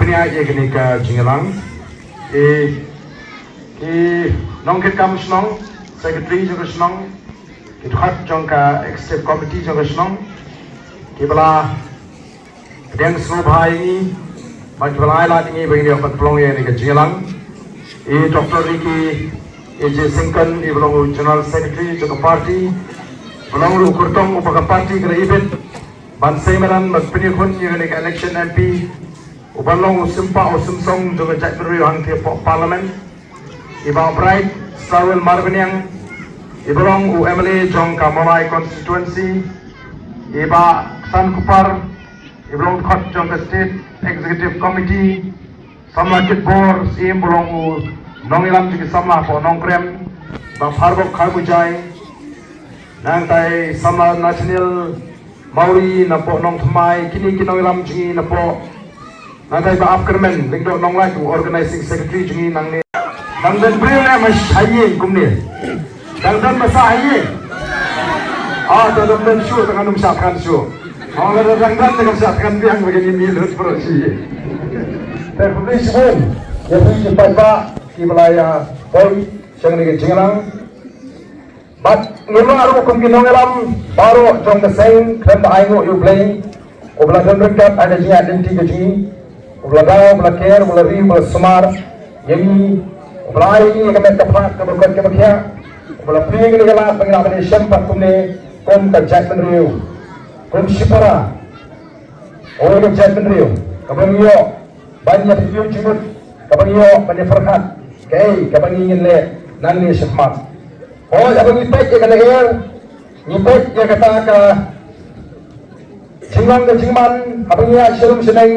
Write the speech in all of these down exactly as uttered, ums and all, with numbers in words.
Ïa, ïa kane ka jingïalang. Ki, ki nongkitkam shnong, secretary jong ka shnong, ki dkhot jong ka executive committee jong ka shnong, kiba la pdiang sngewbha ïa ngi, bad kiba la ai lad ïa ngi ba ngin ïoh ban pynlong ïa kane ka jingïalang. I Doctor Ricky A J Syngkon, iba long u General Secretary jong ka party, ba long ruh u kyrtong uba ka party ka la ibit ban sei madan ban pynïakhun ïa kane ka election M P, uba long u sympa u symsong jong ka jaitbynriew hangtei hapoh Parliament, i Bah Bright Sawil Marbaniang, iba long u M L A jong ka Mawlai constituency, i Bah Ksan Kupar, iba long dkhot jong ka State Executive Committee, samla Kitbor Syiem, ba long u nongïalam jong ki samla hapoh Nongkrem, Bah Pharbok Kharmujai, nangtai samla Nathaniel Mawrie napoh Nongthymmai, kine ki nongïalam jong ngi napoh, nangtai Bah Ap Kyrmen Lyngdoh Nonglait, u organizing secretary jong ngi nangne. Dang don briew ne ma sha ïing kumne? Dang don ma sha ïing? Ah, to dang don shuh, tang ngam shah thngan shuh. Haba dang don tang ngam shah thngan biang ba kin ïa mih lut baroh shi. Te khublei shibun ïa phi ki paidbah kiba la ïa poi sha kane ka jingïalang. Bad ngim lah ruh kum ki nongïalam baroh jong ka seng khlem da ainguh ïa U Blei, uba la don ryngkat ha ka jingïaid lynti ka jong ngi, uba la daw, uba la ker, uba la ri, uba la sumar ïa ngi, uba la ai ïa ngi ïa ka met ka phad kaba koit kaba khiah, uba la plie ïa ngi ïa ka lad ba ngin lah ban ïashem pat kumne kum ka jaitbynriew, kum shipara. Oi ka jaitbynriew, kaba ngi ïoh ban ïa pynïoh jingmut, kaba ngi ïoh ban ïa pyrkhat kaei kaba ngi ngin leh nangne shakhmat. Hooid, haba ngi peit ïa ka lyer, ngi peit ïa kata ka jinglong ka jingman, haba ngi ïaid sha rum sha neng,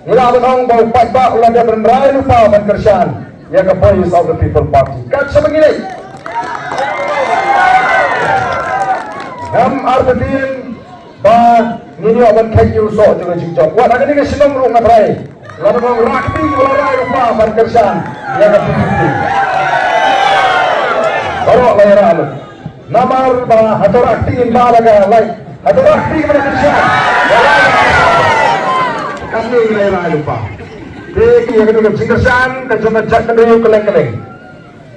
ngi lah ban ong ba u paidbah u la dep rynrai lypa ban kyrshan ïa ka Voice of the People Party. Kat shaba ngi leit, ngam artatien ba ngin ïoh ban kheit ïa u soh jong ka jingjop. Wat ha kane ka shnong ruh nga tharai la don rah kti kiba la rai lypa ban kyrshan ïa ka P P P. Baroh la ïa rah lut. Namar ba hato rah kti ngin ba la ka lai, hato rah kti kiba la kyrshan. Katne la ïa rah lypa. Te ki ïa kane ka jingkyrshan ka jong ka jaitbynriew kylleng kylleng.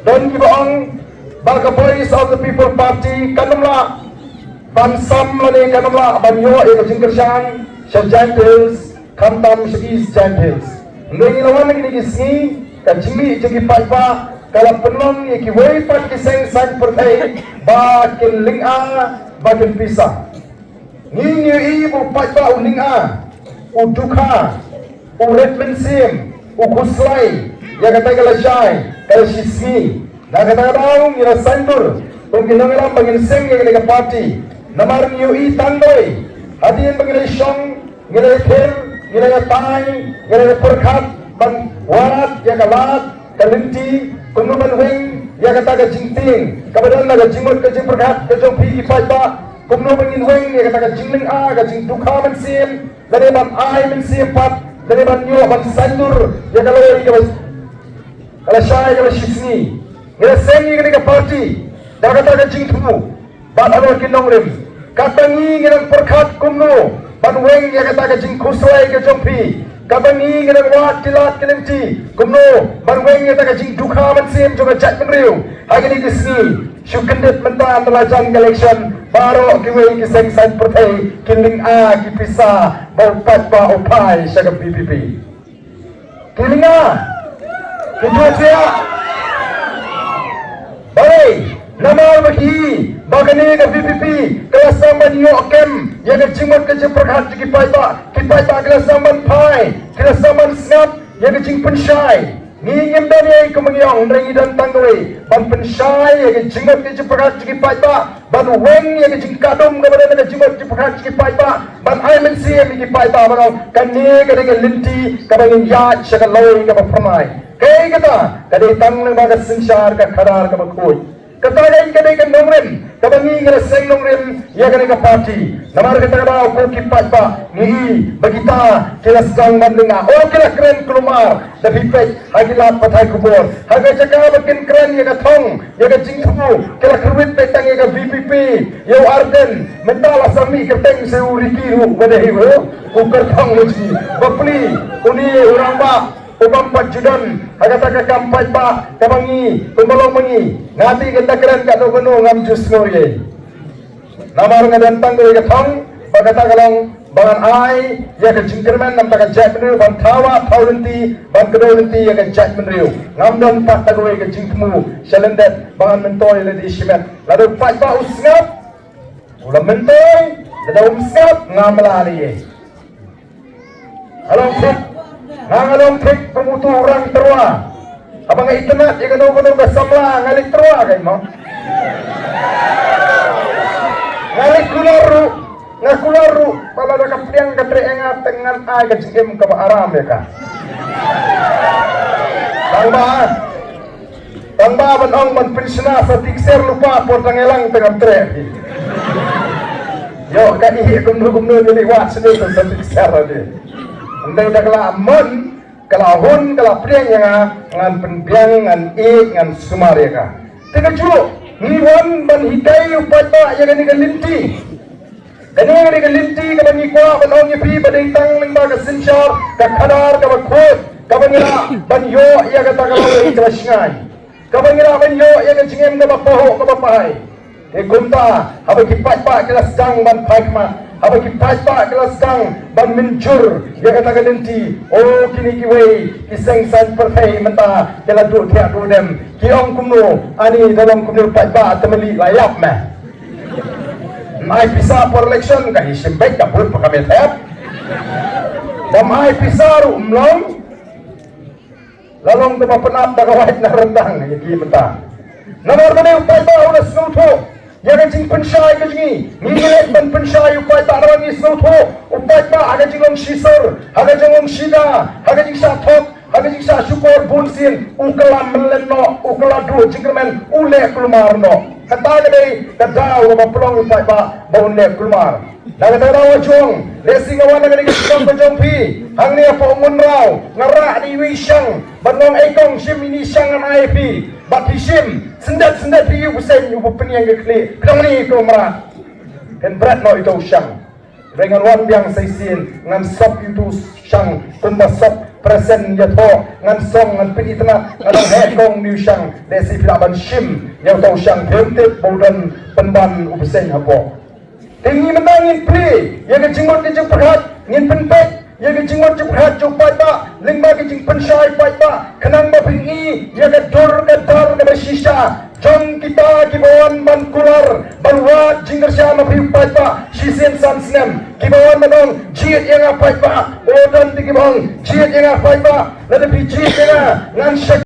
Don kiba ong ba ka Voice of the People Party kan ym lah ban sam lane kan ym lah ban ïoh ïa ka jingkyrshan sha Jaintia Hills, khamtam sha East Jaintia Hills. Hynrei ngi la wan ha kine ki sngi, ka jingmih jong ki paidbah ka la pynlong ïa kiwei pat ki seng saiñ pyrthei ba kin lynga, ba kin pisa. Ngi ngi ïohi ba u paidbah u lynga, u dukha, u rit mynsiem, u khuslai ïa kata ka lashai ka la shisngi. Na kata ka daw ngi la saiñdur kum ki nongïalam ba ngin seng ïa kane ka party. Namar ngi ïohi tang doi hadien ba ngi la shong, ngi la ïathir, ngi la ïatai, ngi la ïapyrkhat ban wallam ïa ka lad ka lynti, kumno ban weng ïa kata ka jingtieng kaba don na ka jingmut ka jingpyrkhat ka jong phi ki paidbah, kumno ban ngin weng ïa kata ka jinglynga, ka jingdukha mynsiem, lane ban ai mynsiem pat, lane ban ïoh ban saiñdur ïa ka lawei kaba, ka lashai kaba shisngi. Ngi la seng ïa kane ka party da kata ka jingthmu. Bad halor ki nongrim, katba ngi ngi dang pyrkhat kumno ban weng ïa kata ka jingkhuslai ka jong phi, katba ngi ngi dang wad ki lad ki lynti kumno ban weng ïa kata ka jingdukha mynsiem jong ka jaitbynriew, ha kine ki sngi shu kyndit mynta ynda la jan ka election, baroh kiwei ki seng saiñ pyrthei ki lynga ki pisa ba u paidbah u phai sha ka V P P. Ki lynga, ki ju thiah. Balei? Namar ba ki, ba kane ka V P P ka la sdang ban ïoh kem ïa ka jingmut ka jingpyrkhat jong ki paidbah, ki paidbah ki la sdang ban phai, ki la sdang ban sngap ïa ka jingpynshai. Ngi ngim don ei kum ngi ong, hynrei ngi don tang kawei, ban pynshai ïa ka jingmut ka jingpyrkhat jong ki paidbah, ban weng ïa ka jingkhatdum kaba don ha ka jingmut jingpyrkhat jong ki paidbah, ban ai mynsiem ïa ki paidbah, ban ong kane ka dei ka lynti kaba ngin ïaid sha ka lawei kaba phyrnai. Kaei kata? Ka dei tang lyngba ka synshar ka khadar kaba khuid. Kata ka dei ka nongrim kaba ngi ngi la seng nongrim ïa kane ka party. Namar kata ka daw ko ki paidbah ngi i ba kita ki la sdang ban lyngngoh, o ki la kren kulmar. Da phi peit ha ki lad pathai khubor, ha ka jaka ba kin kren ïa ka thong, ïa ka jingthmu, ki la kyrwit beit tang ïa ka VPP, ïa u Ardent. Mynta la sa mih kyrteng sa u Ricky ruh, ba dei u, u kyrtong u ji. Bapli, uni u rangbah u bym pat ju don ha kata ka kam paidbah kaba ngi, kumba long ba ngi. Nga te kata kren katno katno ngam ju sngew ei. Namar nga don tang kawei ka thong, ba kata ka long ba ngan ai ïa ka jingkyrmen na ka bynta ka jaitbynriew, ban thaw wad thaw lynti, ban kdew lynti ïa ka jaitbynriew. Ngam don pat da kawei ka jingthmu sha lyndet ba ngan myntoi lade shimet. Lada u paidbah u sngap, u la myntoi, lada um sngap, ngam lah lei. Nga long thik, nga, nga long thik kum uto u rang tyrwa. Haba nga itynnad ïa kano kano ka samla, nga leit tyrwa kai mo. Nga leit kular ruh, nga kular ruh, ba lada ka pdiang ka treh ïa nga te ngan ai ka jingim kaba aram ïa ka. Tang ba Tang ba ban ong ban pynshna sa tikser lypa por tang ïalang tang am treh. Ïoh ka ih kumno kumno ngi leit wad sdang sa tikser ade. Ym dei da ka la mon, ka la hun, ka la pdiang ïa nga, ngan pynbiang, ngan ïeit, ngan sumar ïa ka. Te kajuh ngi wan ban hikai u paidbah ïa kane ka lynti. Kane ka dei ka lynti kaba ngi kwah ban ong ïa phi ba dei tang lyngba ka synshar, ka khadar kaba khuid, kaba ngi lah ban ïoh ïa kata ka lawei kaba shngaiñ, kaba ngi lah ban ïoh ïa ka jingim kaba pahuh kaba pahai. Te kumta, haba ki paidbah ki la sdang ban phai khmat, haba ki paidbah ki la sdang ban mynjur ïa kata ka lynti, o kine kiwei ki seng saiñ pyrthei mynta ki la duh thiah duh dem, ki ong kumno, ani da long kumno paidbah te mali la ïap me. Ym ai pisa por election ka hi shim beit ka vote pa ka me thep. Dam ai pisa ruh ym long. La long kaba pynap da ka wait na ryndang ïa ki mynta. Namar kane u paidbah u la sngewthuh ïa ka jingpynshai ka jong ngi. Ngi ngi leit ban pynshai u paidbah namar ngi sngewthuh u paidbah ha ka jinglong shisur, ha ka jinglong shida, ha ka jingshah thok, ha ka jingshah shukor bun sien, u kylla mlien noh, u kylla duh jingkyrmen, u leh kulmar noh. Kata ka dei ka daw kaba pynlong u paidbah ba un leh kulmar. Na kata ka daw, wa jong, lehse nga wan na kane ka shnong ka jong phi, hangne hapoh Ummunraw, nga rah da iwei i shang ban long ei kong, shim ine i shang ngan ai ïa phi. Bad phi shim, syndet syndet phi ïa u bseiñ uba pynïeng ka khlieh, ka dang ine ka umra. Kan bret noh ito u shang. Hynrei ngan wan biang sa shisien, ngan sop ïa uto u shang kumba sop present ïathoh, ngan song, ngan pynitynnad, ngan ong heh kong, une u shang, lehse phi lah ban shim ïa uto u shang, phim tip ba u don pynban u bseiñ hapoh. Te ngi mynta ngin plie ïa ka jingmut ka jingpyrkhat, ngin pynpeit ïa ka jingmut jingpyrkhat jong u paidbah lyngba ka jingpynshai paidbah, khnang ba phin i ïa ka dur ka dar kaba shisha jong kita kiba wan ban kular ban wad jingkyrshan na phi u paidbah shisien san snem. Kiba wan ban ong jied ïa nga paidbah, o don te kiba ong jied ïa nga paidbah, lada phi jied ïa nga ngan shak